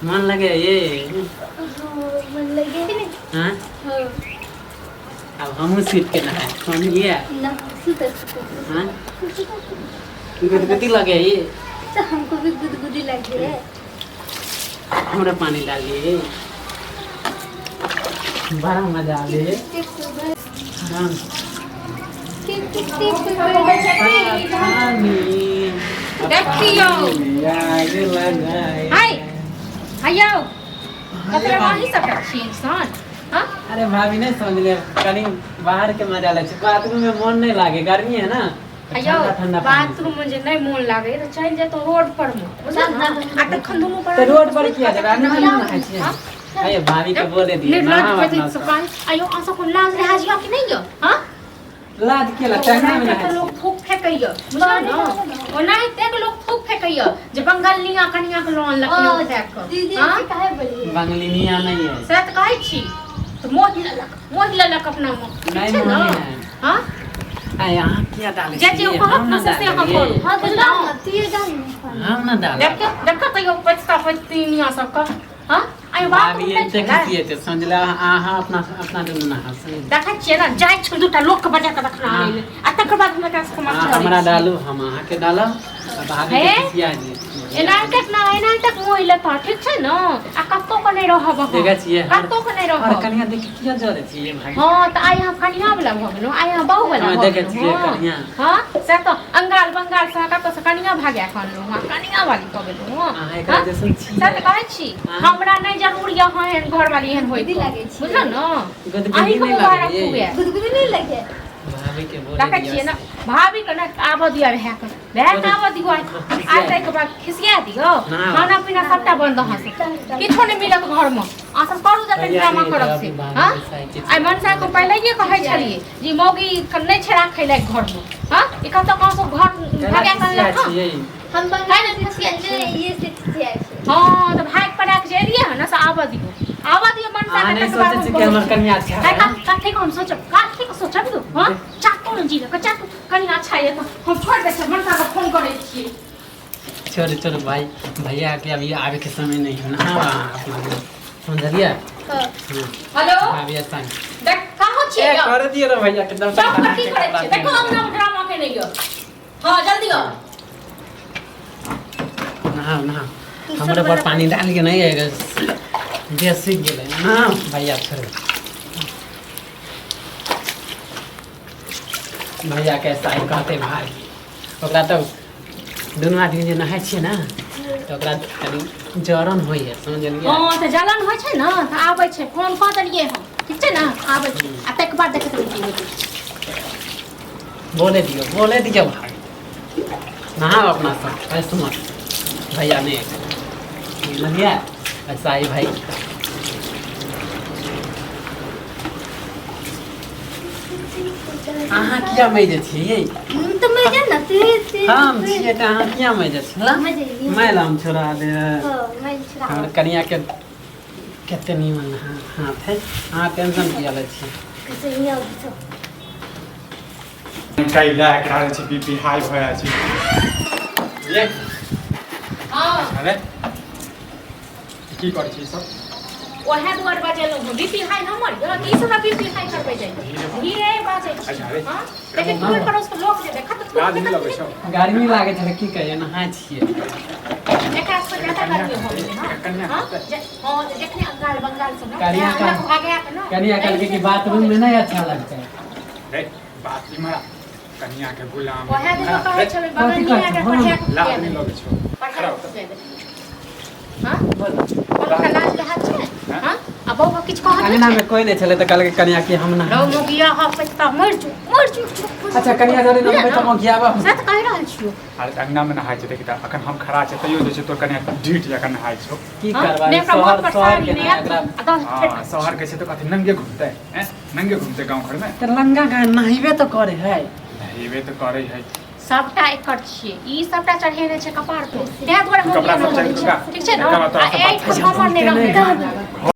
मन लगे ये? हाँ, मन लगे है। हाँ। हाँ। अब हमहूँ सीट के नहाए समझिए। ना, सुतर सुतर। हाँ, गुदगुदी लगे ये। तो हमको भी गुदगुदी लगे है। हमरा पानी डालिए, बड़ा मजा आवे है आराम से। पानी। देखियौ। आग लगाए। हाय हाय, कतरा अहीं सबटा छी इंसान, हाँ? अरे भाभी, नहीं समझले, कनी बाहर के मजा ले छै, बाथरूम में मन नहीं लागे, गर्मी है ना, तो आयौ। ठंडा ठंडा पानी से। बाथरूम में जे नहीं मोन लागे तऽ चलि जेतौ रोड पर मे, बुझल ने? आ तखन दुनू तो रोड पर किया जेबै? अंगना में नहाय छियै। हाँ? अरे भाभी के बोले दिए। निर्लज नहाओ होइत अपना सब सब। काज। आयौ, अहाँ सबके लाज लिहाज यऽ कि नहि यऽ, हाँ? लाज के ला टंगना में नहाय लोक छियै। थूक फेकैया, बुझल ने? ओनाहिते के लोक थूक फेकैया जे बंगलनिया कनिया के लोन लग कऽ। दीदी। हाँ? काहे बोलिए? बंगलिनिया नहीं है। से तऽ कहै छी तऽ मोहि लेलक, मोहि लेलक अपना मे, ठीक नहीं छै ने? मोहि है। हाँ। आ यहाँ किया डाले जे जे छियै? कहत हम ने ना से से हम डालियै। करू। हाँ, तो डाल ना, तू ये डाल ना। हम ना डालब। देखियौ, देखियौ तैयो पचता पचतिनिया सबके, हाँ? आइ बात भाभी उठै एते छलै। खिसियेतै, समझला? अहाँ अपना अपना दुनू नहा समझ। देखै छियै ने, जाइ छै दूटा लोकके बजा कऽ देखना हाँ। आनै लेल, आ तकर बाद हम एकरा सबके अहाँ मस्त करै हमरा छियै। डालू, हम अहाँके डालब, आ भाभी के हे? खिसिया दियै। एनाहिते ना, एनाहिते मोहि लेता, ठीक छै ने? आ कतौ के नहि रहब अहाँ। देखै छियै हर कतौ के नहि हर रहब। कनिया देख के किया जरै छियै भाई? हाँ, तऽ आइ अहाँ कनिया वाला भऽ गेलहुँ, आइ अहाँ बहू वाला हँ, भऽ देखै गेलहुँ। छियै हँ। कनिया। हाँ, से तऽ अंगाल बंगाल से कतौ से कनिया भाग्या कऽ अनलहुँ हँ, कनिया वाली भऽ गेलहुँ हँ। अहाँ एकरा हाँ? जैसन से तऽ छियै। कहै छी। हाँ। हमरा नहि जरूर यऽ अहाँ एहन घरवाली एहन होय। गुदगुदी लागै छी। बुझलहुँ ने? गुदगुदी अहीँके नहि मुबारक लागैये। हुए। गुदगुदी नहीं लगे? भाभी के बोले देखै दिअ। छियै ने, भाभी के ने आबऽ दिअ, भए के भए के आबऽ दियौ। आइ ताहिके बाद खिसिया दियौ। ना। खाना पीना सबटा बन्द, अहाँ सब किछो नहि मिलत घरमे। अहाँ सब करू जते भैया ड्रामा नहि करब अभी से। बाहर हाँ, पैसा है, आइ मनसा के पहिलैये कहै छलियै जे मौगी के नहि छै राखै लायक घरमे। हाँ, ई कतऽ कहाँ सब घर केना भगा के खिसिया अनलक हँ? छियै? हम बंगाल से छियै ने, ये से छियै। हँ, तऽ भागि पड़ा के जे एलियै हँ ने, से आबऽ दियौ, आबऽ दियौ मनसा अहाँ के। नहि तकर बाद सोचै हम छियै कि हमर कहै छी। कनिया अच्छा है है? कथी के हम सोचब, कथी के सोचब यौ? हँ, चाकू ने जी चाकू कनि अच्छा ये तऽ हम छोड़ि दै छियै, मनसा के फोन करै छियै। छोड़ो छोड़ो भाई, भैया के अभी आवे के समय नहीं है ना। हाँ, अपना समझलिए? हाँ। हाँ। हेलो। भाभी संग देख, कहाँ छियै ए यौ? कर दिए रे भैया के एकदम। चौक पर की करै छियै? देखो, अंगना मे ड्रामा केने यौ। हाँ, जल्दी आउ। नहाओ नहाओ, हमरा पर पानी डाल के नहीं आएगा, देह सूख गेलै। नहाओ भैया, छोड़ो भैया के, ऐसा ही कहते भाई। ओकरा तऽ दुनू आदमी जे नहाय छियै ने, तऽ ओकरा कनि जरन होइए, समझलियै? हँ, तऽ जलन होइ छै ने तऽ आबै छै। फोन कऽ देलियै हम, ठीक छै ने? आबै छै आ ताहिके बाद देखैत रहै की होइ छै। बोले दियौ, बोले दियौ भाई, नहाओ अपना सब, ऐसे मत, भैया नहीं बुझलियै? ऐसा ही भाई। अहाँ किया मैजे छियै? तो मैं जा ना तू तू। हम छियै तऽ अहाँ किया मैजे छियै? मैं जाइए। मैल हम छोड़ा दे। हाँ, मैं छुड़ा। हमर कनिया के कते नीमन हाथ है। अहाँ टेंशन किया लै छियै? कैसे नहीं आउट छो। कैला एकरा रहै छै, बीपी हाई भऽ जाइ छै ये। हँ। अरे, की करै छी सब? ओएह दुआरे बजेलहुँ हँ। बीपी हाई हमर यऽ तऽ ई सब बीपी हाई करबै जाइ धीरे बाजै छी। अच्छा, अरे। हँ, लेकिन टोल पड़ोस के लोक जे देखत तऽ लाज नहि लगै छौ? गर्मी लागै छलै, की कहियै, नहाय छियै। एकरा से ज्यादा गर्मी हो गेलै। हँ। कन्या। हँ, हँ, जखने अंगाल बंगाल सब ने कनिया का- भागया के ने। कनिया कहलकै कि बाथरूम में नहीं अच्छा लगता है। रे बात इम्हर आ। कनिया के गुलाम। ओएह दिन कहै छलै कथी बगलनिया के कहै छै? पढ़ा के लाज खुआ नहि देबै। लगै छौ? पढ़ा खड़ा के हो। खुआ देबै। हँ। बोल। ओकरा लाज लहाज छै? हँ, आ बौआ किछु कहत? अंगना में कोई नहीं छलै तऽ कहलकै कनिया कि हम रौ नहा मोगिया, हा पैता मरि जो, मरि जो, जो। अच्छा, कनिया जरे नहबै तऽ मगियाबा। से तऽ कहि रहल छियौ। अरे, तऽ अंगना मे नहाय छै, देखी तऽ अखन हम खड़ा छै तैयो जे छै तोर कनिया ढीठ जकाँ नहाय छौ। की हँ, करबै? नहि ओकरा शहर मोट पर शहर साड़ी के नहि ना आयत, एकरा आ दस हँ, शहर के छै तऽ कथी नंगे घूमतै? हैं, नंगे घूमतै गाँव घर मे? तऽ लंगा गाय नहेबे तऽ करे है। नहेबे तऽ करै है। सबटा एकर छियै, ई सबटा चढ़ेने छै कपार पर, ताहि दुआरे हम कपड़ा सब चढ़ ठीक छै ने? कपड़ा तोरा आ सब एहिठाम हमर नहि रहै।